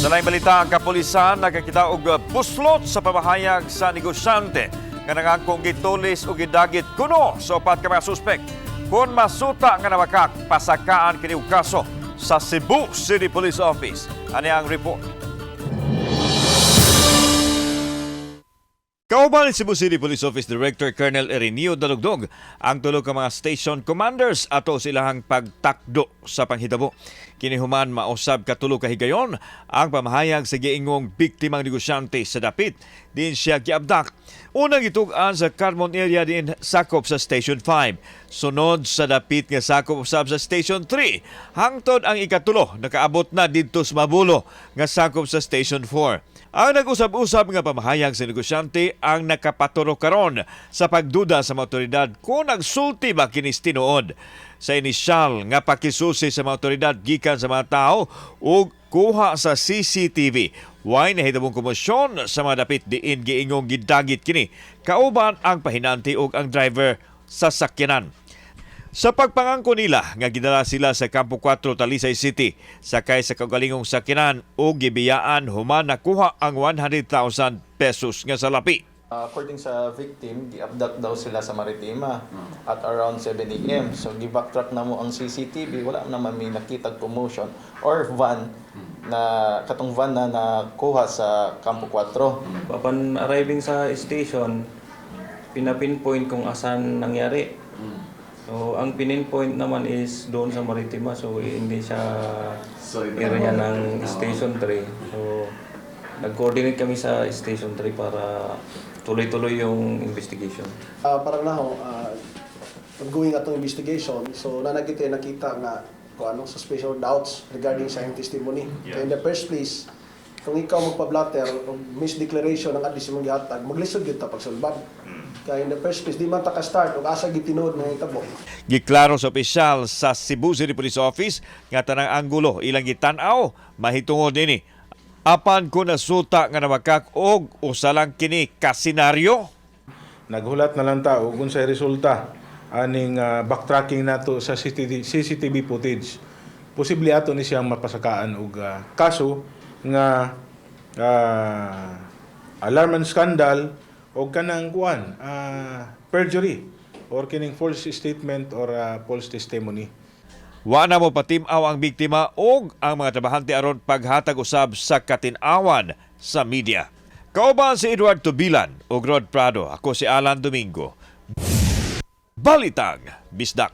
Sa laing balita, ang kapulisan nakakita og puslot sa pamahayag sa negosyante nga nangangkong gitulis o gidagit kuno sa upat ka mga suspek. Kung masuta nga namakak, pasakaan kini og kaso sa Cebu City Police Office. Ani ang report. Kauban ni Cebu City Police Office Director Colonel Erineo Dalugdog ang tulo ka mga station commanders ato silahang pagtakdo sa panghitabo. Kini human mausab katulo ka higayon ang pamahayag sa giingong biktimang negosyante sa dapit din siya giabdak. Unang gitug-an sa Carmon area din sakop sa Station 5. Sunod sa dapit nga sakop usab sa Station 3. Hangtod ang ikatulo nakaabot na didto sa Mabulo nga sakop sa Station 4. Ang nag-usab-usab nga pamahayag sa negosyante ang nakapaturo karon sa pagduda sa mga otoridad kung nagsulti ba kinis tinuod. Sa inisyal nga pakisusi sa mga otoridad gikan sa mga tao ug kuha sa CCTV. Way nahitabong komosyon sa mga dapit diin giingong gidagit kini kauban ang pahinanti ug ang driver sa sakyanan. Sa pagpangangko nila nga gidala sila sa Campo 4, Talisay City sakay sa kaugalingong sakyanan ug gibiyaan human nakuha ang 100,000 pesos nga salapi. According sa victim, gi-abduct daw sila sa Maritima at around 7 a.m. So gi-backtrack na mo ang CCTV, wala naman may nakitag commotion or van na katong van na nakuha sa Campo 4. Upon arriving sa station, pinapinpoint kung asan nangyari. So, ang pininpoint naman is doon sa Maritima. So, hindi siya area ng Station 3. So, nag-coordinate kami sa Station 3 para tuloy-tuloy yung investigation. Parang na ho, ongoing atong investigation. So nanagite nakita nga kung anong suspicion or doubts regarding sa iyong testimony. Kaya in the first place, kung ikaw magpa-blatter o misdeclaration ang adlis imong gihatag, maglisod gyud ta pagsulbad. Kaya in the first place, di man ta ka-start og asa gitinuod nga hitabo. Giklaro sa opisyal sa Cebu City Police Office nga tanang anggulo ilang gitan-aw mahitungod nini. Apan kung nasuta nga namakak og usa lang kini ka senaryo. Naghulat na lang ta og unsay resulta aning backtracking nato sa CCTV, CCTV footage. Posible ato ni siyang mapasakaan og kaso nga alarm and scandal og kanang kuan perjury or kining false statement or false testimony. Wa na mo patim-aw ang biktima og ang mga trabahante aron paghatag usab sa katin-awan sa media. Kauban si Edward Tubilan ug Rod Prado. Ako si Alan Domingo. Balitang Bisdak.